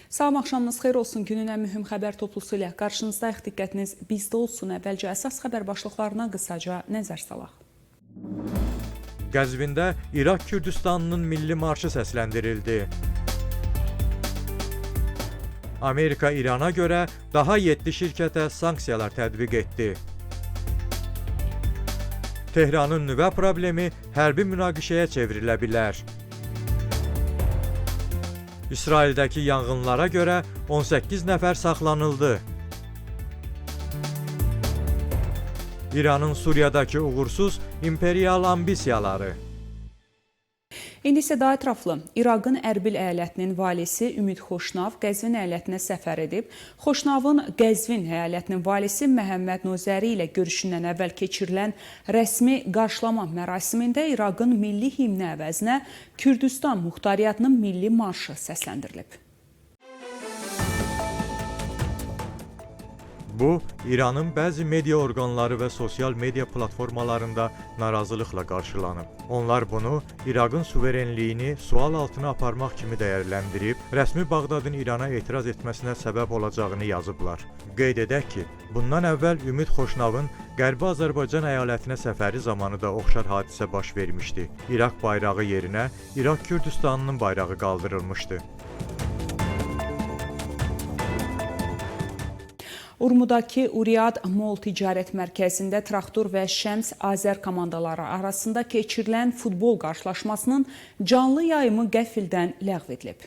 Salam, axşamınız xeyir olsun. Günün ən mühüm xəbər toplusu ilə qarşınızdayıq. Diqqətiniz bizdə olsun. Əvvəlcə əsas xəbər başlıqlarına qısaca nəzər salaq. Qəzvində İraq Kürdistanının milli marşı səsləndirildi. Amerika İrana görə daha 7 şirkətə sanksiyalar tətbiq etdi. Tehranın nüvə problemi hərbi münaqişəyə çevrilə bilər. İsraildəki yanğınlara görə 18 nəfər saxlanıldı. İranın Suriyadakı uğursuz imperial ambisiyaları. İndi isə daha ətraflı. İraqın Ərbil əyalətinin valisi Ümid Xoşnav Qəzvin əyalətinə səfər edib. Xoşnavın Qəzvin əyalətinin valisi Məhəmməd Nozəri ilə görüşündən əvvəl keçirilən rəsmi qarşılama mərasimində İraqın milli himni əvəzinə Kürdüstan Muxtariyyatının milli marşı səsləndirilib. Bu, İranın bəzi media orqanları və sosial media platformalarında narazılıqla qarşılanıb. Onlar bunu İraqın suverenliyini sual altına aparmaq kimi dəyərləndirib, rəsmi Bağdadın İrana etiraz etməsinə səbəb olacağını yazıblar. Qeyd edək ki, bundan əvvəl Ümid Xoşnavın Qərbi Azərbaycan əyalətinə səfəri zamanı da oxşar hadisə baş vermişdi. İraq bayrağı yerinə İraq Kürdistanının bayrağı qaldırılmışdı. Urmudakı Uriad Mall ticarət mərkəzində Traktor və Şəms Azər komandaları arasında keçirilən futbol qarşılaşmasının canlı yayımı qəfildən ləğv edilib.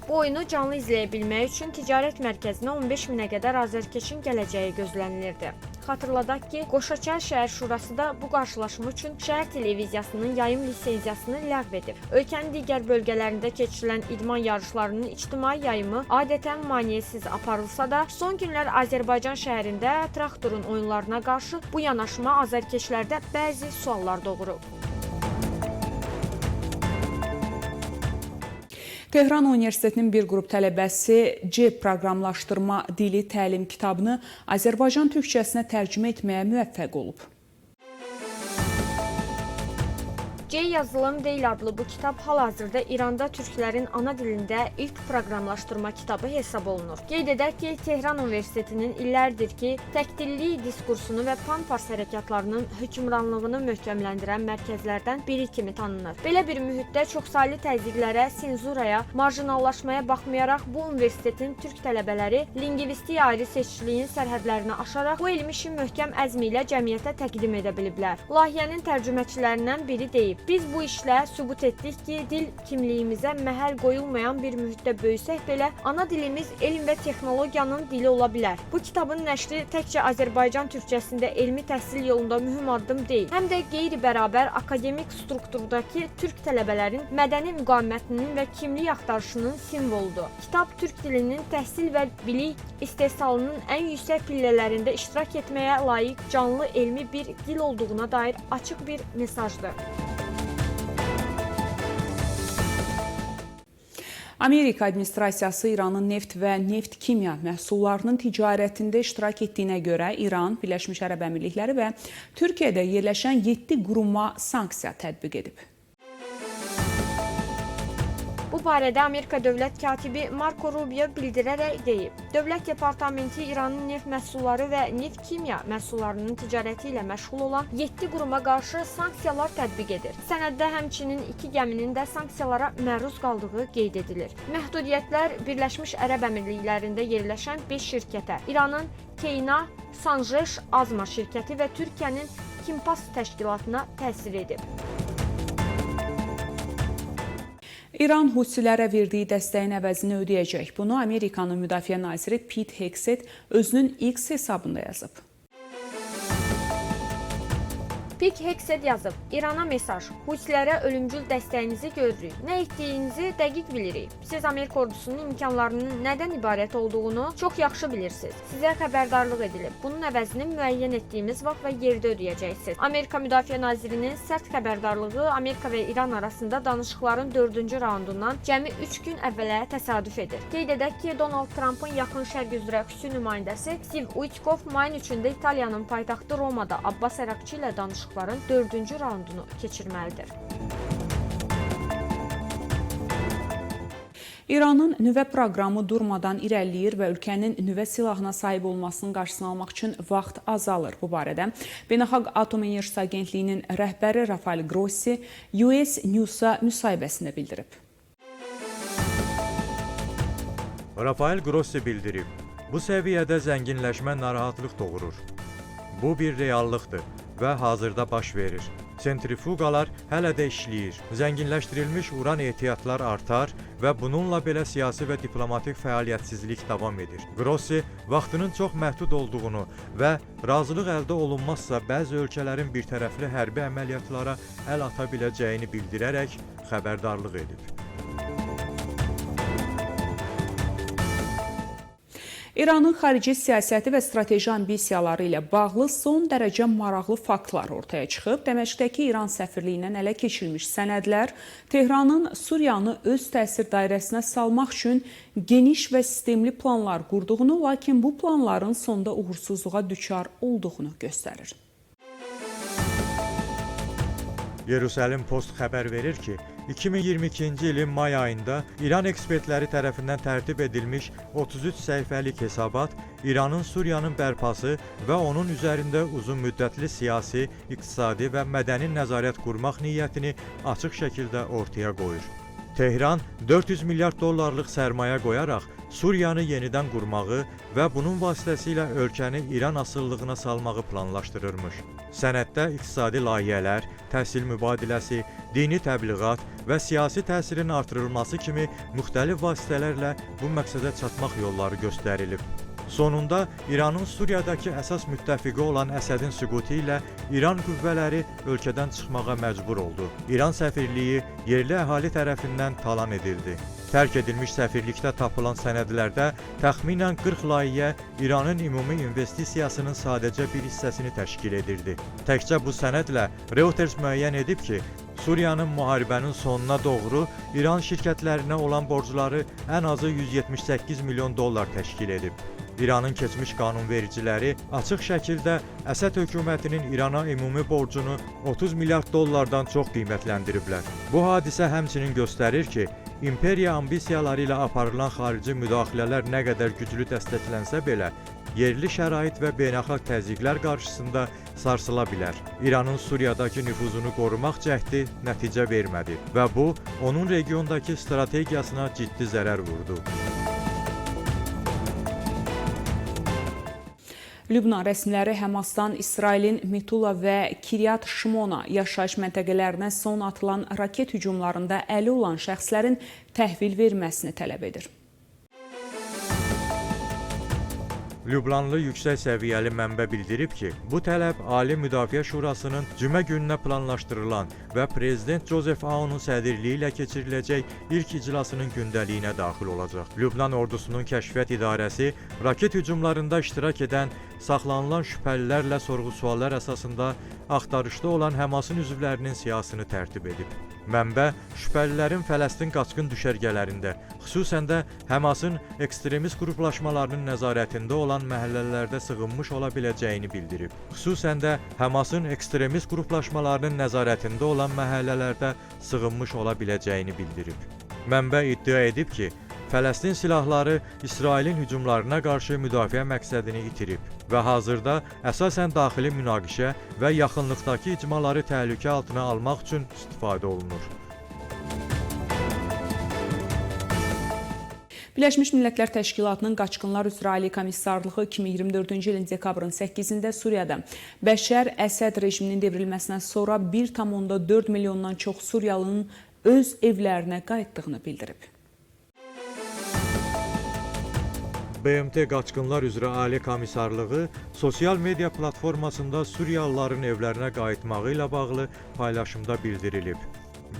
Bu oyunu canlı izləyə bilmək üçün ticarət mərkəzinə 15 minə qədər azərkeşin gələcəyi gözlənilirdi. Xatırladaq ki, Qoşaçay şəhər şurası da bu qarşılaşma üçün şəhər televiziyasının yayım lisenziyasını ləğv edib. Ölkənin digər bölgələrində keçirilən idman yarışlarının ictimai yayımı adətən maneəsiz aparılsa da, son günlər Azərbaycan şəhərində Traktorun oyunlarına qarşı bu yanaşma azərkeşlərdə bəzi suallar doğurub. Tehran Universitetinin bir qrup tələbəsi C proqramlaşdırma dili təlim kitabını Azərbaycan türkçəsinə tərcümə etməyə müvəffəq olub. C yazılım deyil adlı bu kitab hal-hazırda İranda türklərin ana dilində ilk proqramlaşdırma kitabı hesab olunur. Qeyd edək ki, Tehran Universitetinin illərdir ki, təkdillik diskursunu və pan-fars hərəkatlarının hökmranlığını möhkəmləndirən mərkəzlərdən biri kimi tanınır. Belə bir mühitdə çoxsaylı təzyiqlərə, senzuraya, marjinallaşmaya baxmayaraq bu universitetin türk tələbələri lingvistik ayrı seçiciliyin sərhədlərini aşaraq bu elmi işi möhkəm əzmi ilə cəmiyyətə təqdim edə biliblər. Layihənin tərcüməçilərindən biri deyib: "Biz bu işlə sübut etdik ki, dil kimliyimizə məhəl qoyulmayan bir mühitdə böyüsək belə, ana dilimiz elm və texnologiyanın dili ola bilər. Bu kitabın nəşri təkcə Azərbaycan türkçəsində elmi təhsil yolunda mühüm addım deyil, həm də qeyri-bərabər akademik strukturdakı türk tələbələrin mədəni müqavimətinin və kimlik axtarışının simvoludur. Kitab türk dilinin təhsil və bilik istehsalının ən yüksək pillələrində iştirak etməyə layiq canlı elmi bir dil olduğuna dair açıq bir mesajdır." Amerika administrasiyası İranın neft və neft-kimya məhsullarının ticarətində iştirak etdiyinə görə İran, Birləşmiş Ərəb Əmirlikləri və Türkiyədə yerləşən 7 quruma sanksiya tətbiq edib. Bu barədə Amerika Dövlət Katibi Marco Rubio bildirərək deyib: "Dövlət Departamenti İranın neft məhsulları və neft-kimya məhsullarının ticarəti ilə məşğul olan 7 quruma qarşı sanksiyalar tətbiq edir. Sənəddə həmçinin 2 gəminin də sanksiyalara məruz qaldığı qeyd edilir. Məhdudiyyətlər Birləşmiş Ərəb Əmirliklərində yerləşən 5 şirkətə, İranın Keyna, Sanjeş Azma şirkəti və Türkiyənin Kimpas təşkilatına təsir edib." İran Husilərə verdiyi dəstəyin əvəzini ödəyəcək. Bunu Amerikanın Müdafiə naziri Pete Hegseth özünün X hesabında yazıb. Pete Hegseth yazıb: "İrana mesaj: Husilərə ölümcül dəstəyinizi görürük. Nə etdiyinizi dəqiq bilirik. Siz Amerika ordusunun imkanlarının nədən ibarət olduğunu çox yaxşı bilirsiniz. Sizə xəbərdarlıq edilib. Bunun əvəzini müəyyən etdiyimiz vaxt və yerdə ödəyəcəksiniz." Amerika Müdafiə Nazirinin sərt xəbərdarlığı Amerika və İran arasında danışıqların 4-cü raundundan cəmi 3 gün əvvələ təsadüf edir. Qeyd edək ki, Donald Trumpın Yaxın Şərq üzrə xüsusi nümayəndəsi Steve Witkoff mayın 3-də İtaliyanın paytaxtı Romada Abbas Əraqçı ilə danışıqların 4-cü raundunu keçirməlidir. İranın nüvə proqramı durmadan irəliləyir və ölkənin nüvə silahına sahib olmasının qarşısını almaq üçün vaxt azalır. Bu barədə Beynəlxalq Atom Enerjisi Agentliyinin rəhbəri Rafael Grossi US News-a müsahibəsində bildirib. Rafael Grossi bildirib, bu səviyyədə zənginləşmə narahatlıq doğurur. Bu bir reallıqdır və hazırda baş verir. Sentrifuqalar hələ də işləyir. Zənginləşdirilmiş uran ehtiyatlar artar və bununla belə siyasi və diplomatik fəaliyyətsizlik davam edir. Grossi vaxtının çox məhdud olduğunu və razılıq əldə olunmazsa bəzi ölkələrin birtərəfli hərbi əməliyyatlara əl ata biləcəyini bildirərək xəbərdarlıq edib. İranın xarici siyasəti və strateji ambisiyaları ilə bağlı son dərəcə maraqlı faktlar ortaya çıxıb. Dəməşqdəki İran səfirliyindən ələ keçirilmiş sənədlər Tehranın Suriyanı öz təsir dairəsinə salmaq üçün geniş və sistemli planlar qurduğunu, lakin bu planların sonda uğursuzluğa düçar olduğunu göstərir. Yerusəlim Post xəbər verir ki, 2022-ci ilin may ayında İran ekspertləri tərəfindən tərtib edilmiş 33 səhifəlik hesabat İranın Suriyanın bərpası və onun üzərində uzunmüddətli siyasi, iqtisadi və mədəni nəzarət qurmaq niyyətini açıq şəkildə ortaya qoyur. Tehran 400 milyard dollarlıq sərmayə qoyaraq Suriyanı yenidən qurmağı və bunun vasitəsilə ölkəni İran asılılığına salmağı planlaşdırırmış. Sənəddə iqtisadi layihələr, təhsil mübadiləsi, dini təbliğat və siyasi təsirin artırılması kimi müxtəlif vasitələrlə bu məqsədə çatmaq yolları göstərilib. Sonunda İranın Suriyadakı əsas müttəfiqi olan Əsədin süqutu ilə İran qüvvələri ölkədən çıxmağa məcbur oldu. İran səfirliyi yerli əhali tərəfindən talan edildi. Tərk edilmiş səfirlikdə tapılan sənədlərdə təxminən 40 layihə İranın ümumi investisiyasının sadəcə bir hissəsini təşkil edirdi. Təkcə bu sənədlə Reuters müəyyən edib ki, Suriyanın müharibənin sonuna doğru İran şirkətlərinə olan borcları ən azı 178 milyon dollar təşkil edib. İranın keçmiş qanunvericiləri açıq şəkildə Əsəd hökumətinin İrana ümumi borcunu 30 milyard dollardan çox qiymətləndiriblər. Bu hadisə həmçinin göstərir ki, imperiya ambisiyaları ilə aparılan xarici müdaxilələr nə qədər güclü dəstəklənsə belə, yerli şərait və beynəlxalq təzyiqlər qarşısında sarsıla bilər. İranın Suriyadakı nüfuzunu qorumaq cəhdi nəticə vermədi və bu, onun regiondakı strategiyasına ciddi zərər vurdu. Lübnan rəsmiləri Həmasdan İsrailin Metula və Kiryat Şmona yaşayış məntəqələrinə son atılan raket hücumlarında əli olan şəxslərin təhvil verməsini tələb edir. Lübnanlı yüksək səviyyəli mənbə bildirib ki, bu tələb Ali Müdafiə Şurasının cümə gününə planlaşdırılan və Prezident Joseph Aunun sədrliyi ilə keçiriləcək ilk iclasının gündəliyinə daxil olacaq. Lübnan ordusunun kəşfiyyat idarəsi raket hücumlarında iştirak edən saxlanılan şübhəlilərlə sorğu-suallar əsasında axtarışda olan Həmasın üzvlərinin siyahısını tərtib edib. Mənbə şübhəlilərin Fələstin qaçqın düşərgələrində, xüsusən də Həmasın ekstremist qruplaşmalarının nəzarətində olan məhəllələrdə sığınmış ola biləcəyini bildirib. Xüsusən də Həmasın ekstremist qruplaşmalarının nəzarətində olan məhəllələrdə sığınmış ola biləcəyini bildirib. Mənbə iddia edib ki, Fələstin silahları İsrailin hücumlarına qarşı müdafiə məqsədini itirib və hazırda əsasən daxili münaqişə və yaxınlıqdakı icmaları təhlükə altına almaq üçün istifadə olunur. Birləşmiş Millətlər Təşkilatının Qaçqınlar üzrə Ali Komissarlığı 2024-cü ilin dekabrın 8-də Suriyada Bəşər Əsəd rejiminin devrilməsindən sonra 1,4 milyondan çox Suriyalının öz evlərinə qayıtdığını bildirib. BMT Qaçqınlar üzrə Ali Komissarlığı sosial media platformasında Suriyalıların evlərinə qayıtmağı ilə bağlı paylaşımda bildirilib.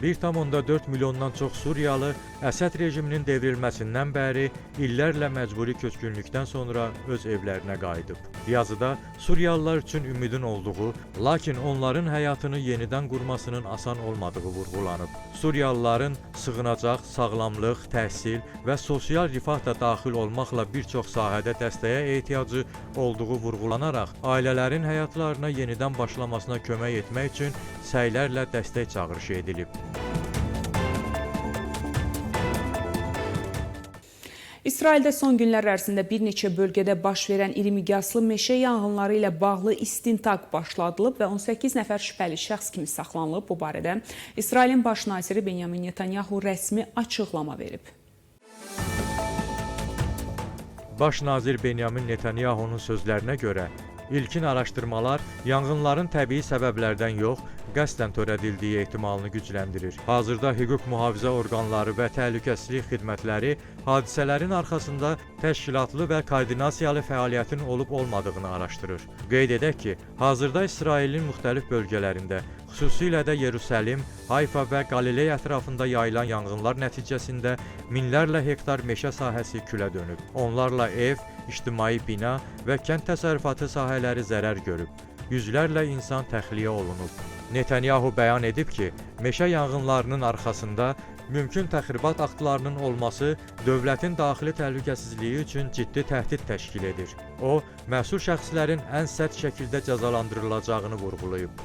1,4 milyondan çox Suriyalı Əsəd rejiminin devrilməsindən bəri illərlə məcburi köçkünlükdən sonra öz evlərinə qayıdıb. Yazıda Suriyalılar üçün ümidin olduğu, lakin onların həyatını yenidən qurmasının asan olmadığı vurğulanıb. Suriyalıların sığınacaq, sağlamlıq, təhsil və sosial rifah da daxil olmaqla bir çox sahədə dəstəyə ehtiyacı olduğu vurğulanaraq, ailələrin həyatlarına yenidən başlamasına kömək etmək üçün səylərlə dəstək çağırışı edilib. İsraildə son günlər ərzində bir neçə bölgədə baş verən iri miqyaslı meşə yanğınları ilə bağlı istintaq başladılıb və 18 nəfər şübhəli şəxs kimi saxlanılıb. Bu barədə İsrailin baş naziri Benyamin Netanyahu rəsmi açıqlama verib. Baş nazir Benyamin Netanyahunun sözlərinə görə, ilkin araşdırmalar yanğınların təbii səbəblərdən yox, qəsdən törədildiyi ehtimalını gücləndirir. Hazırda hüquq mühafizə orqanları və təhlükəsizlik xidmətləri hadisələrin arxasında təşkilatlı və koordinasiyalı fəaliyyətin olub-olmadığını araşdırır. Qeyd edək ki, hazırda İsrailin müxtəlif bölgələrində, xüsusilə də Yerusəlim, Hayfa və Qaliley ətrafında yayılan yanğınlar nəticəsində minlərlə hektar meşə sahəsi külə dönüb. Onlarla ev, ictimai bina və kənd təsərrüfatı sahələri zərər görüb. Yüzlərlə insan təxliyə olunub. Netanyahu bəyan edib ki, meşə yanğınlarının arxasında mümkün təxribat aktlarının olması dövlətin daxili təhlükəsizliyi üçün ciddi təhdid təşkil edir. O, məsul şəxslərin ən sərt şəkildə cəzalandırılacağını vurğulayıb.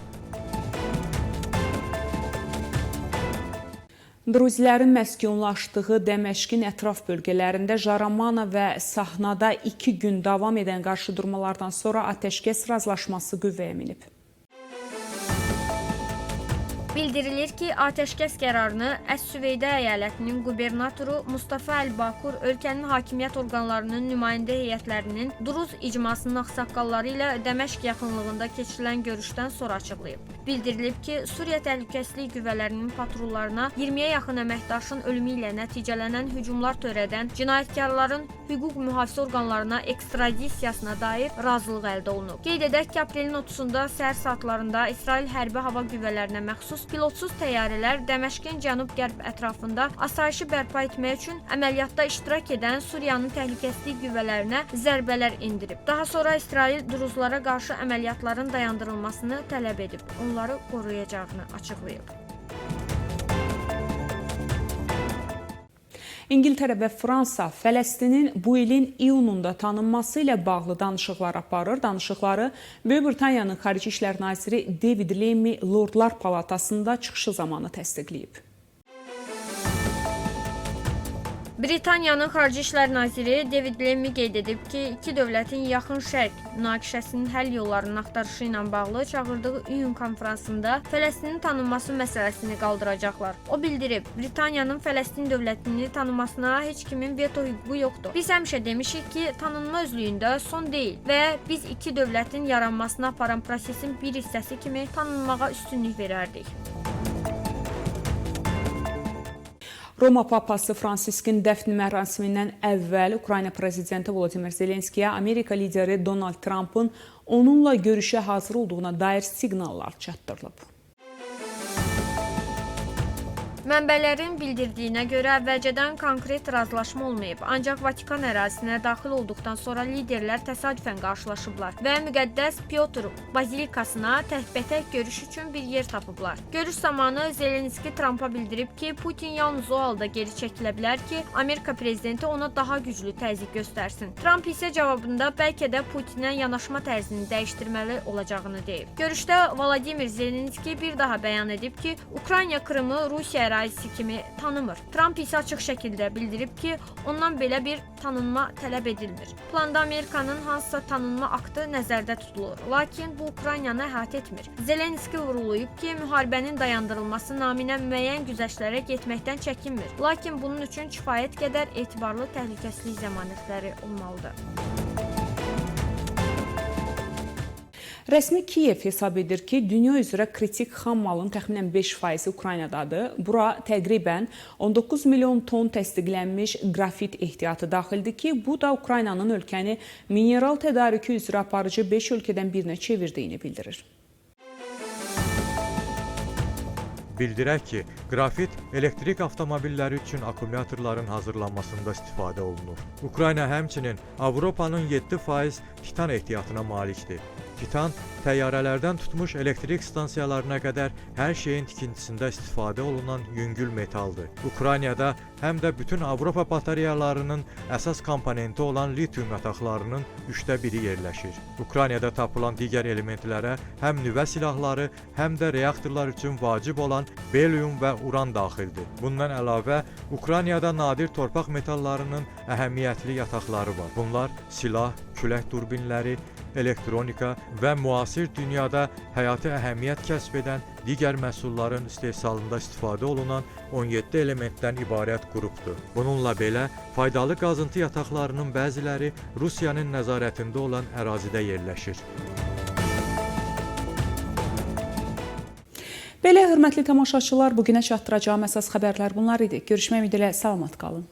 Druzilərin məskunlaşdığı Dəməşqin ətraf bölgələrində Jaramana və Sahnada 2 gün davam edən qarşıdurmalardan sonra atəşkəs razılaşması qüvvəyə minib. Bildirilir ki, atəşkəs qərarını Əs-Süveydə əyalətinin qubernatoru Mustafa Əl-Bakur ölkənin hakimiyyət orqanlarının nümayəndə heyətlərinin Druz icmasının ağsaqqalları ilə Dəməşq yaxınlığında keçirilən görüşdən sonra açıqlayıb. Bildirilib ki, Suriya təhlükəsizlik qüvvələrinin patrullarına 20-yə yaxın əməkdaşın ölümü ilə nəticələnən hücumlar törədən cinayətkarların hüquq mühafizə orqanlarına ekstradisiyasına dair razılıq əldə olunub. Qeyd edək ki, aprelin 30-da səhər saatlarında İsrail hərbi hava qüvvələrinə məxsus pilotsuz təyyarələr Dəməşqin cənub-qərb ətrafında asayişi bərpa etmək üçün əməliyyatda iştirak edən Suriyanın təhlükəsizlik qüvvələrinə zərbələr endirib. Daha sonra İsrail druzlara qarşı əməliyyatların dayandırılmasını tələb edib, onları qoruyacağını açıqlayıb. İngiltərə və Fransa Fələstinin bu ilin iyununda tanınması ilə bağlı danışıqlar aparır. Danışıqları Böyük Britaniyanın Xarici İşlər Naziri David Lammy Lordlar Palatasında çıxışı zamanı təsdiqləyib. Britaniyanın Xarici İşlər Naziri David Lammy qeyd edib ki, iki dövlətin Yaxın Şərq münaqişəsinin həll yollarının axtarışı ilə bağlı çağırdığı iyun konfransında Fələstinin tanınması məsələsini qaldıracaqlar. O bildirib, Britaniyanın Fələstin dövlətini tanımasına heç kimin veto hüququ yoxdur. Biz həmişə demişik ki, tanınma özlüyündə son deyil və biz iki dövlətin yaranmasına aparan prosesin bir hissəsi kimi tanınmağa üstünlük verərdik. Roma Papası Fransiskin dəfn mərasimindən əvvəl Ukrayna prezidenti Volodimir Zelenskiyə Amerika lideri Donald Trumpın onunla görüşə hazır olduğuna dair siqnallar çatdırılıb. Mənbələrin bildirdiyinə görə əvvəlcədən konkret razılaşma olmayıb, ancaq Vatikan ərazisinə daxil olduqdan sonra liderlər təsadüfən qarşılaşıblar və müqəddəs Piotr Bazilikasına təkbətək görüş üçün bir yer tapıblar. Görüş zamanı Zelenski Trumpa bildirib ki, Putin yalnız o halda geri çəkilə bilər ki, Amerika prezidenti ona daha güclü təzyiq göstərsin. Trump isə cavabında bəlkə də Putinə yanaşma tərzini dəyişdirməli olacağını deyib. Görüşdə Volodimir Zelenski bir daha bəyan edib ki, Ukrayna Krımı Rusiya ərazisi kimi tanımır. Trump isə açıq şəkildə bildirib ki, ondan belə bir tanınma tələb edilmir. Planda Amerikanın hansısa tanınma aktı nəzərdə tutulur, lakin bu Ukraynanı əhatə etmir. Zelenski vurğulayıb ki, müharibənin dayandırılması naminə müəyyən güzəştlərə getməkdən çəkinmir, lakin bunun üçün kifayət qədər etibarlı təhlükəsizlik zəmanətləri olmalıdır. Rəsmi Kiyev hesab edir ki, dünya üzrə kritik xam malın təxminən 5% Ukraynadadır. Bura təqribən 19 milyon ton təsdiqlənmiş qrafit ehtiyatı daxildir ki, bu da Ukraynanın ölkəni mineral tədarükü üzrə aparıcı 5 ölkədən birinə çevirdiyini bildirir. Bildirək ki, qrafit elektrik avtomobilləri üçün akkumulyatorların hazırlanmasında istifadə olunur. Ukrayna həmçinin Avropanın 7% titan ehtiyatına malikdir. Titan təyyarələrdən tutmuş elektrik stansiyalarına qədər hər şeyin tikintisində istifadə olunan yüngül metaldır. Ukraynada həm də bütün Avropa batareyalarının əsas komponenti olan litium yataqlarının 1/3 yerləşir. Ukraynada tapılan digər elementlərə həm nüvə silahları, həm də reaktorlar üçün vacib olan belium və uran daxildir. Bundan əlavə, Ukraynada nadir torpaq metallarının əhəmiyyətli yataqları var. Bunlar silah, külək turbinləri, elektronika və müasir dünyada həyati əhəmiyyət kəsb edən digər məhsulların istehsalında istifadə olunan 17 elementdən ibarət qrupdur. Bununla belə, faydalı qazıntı yataqlarının bəziləri Rusiyanın nəzarətində olan ərazidə yerləşir. Belə, hörmətli tamaşaçılar, bugünə çatdıracağım əsas xəbərlər bunlar idi. Görüşmək ümidi ilə salamat qalın.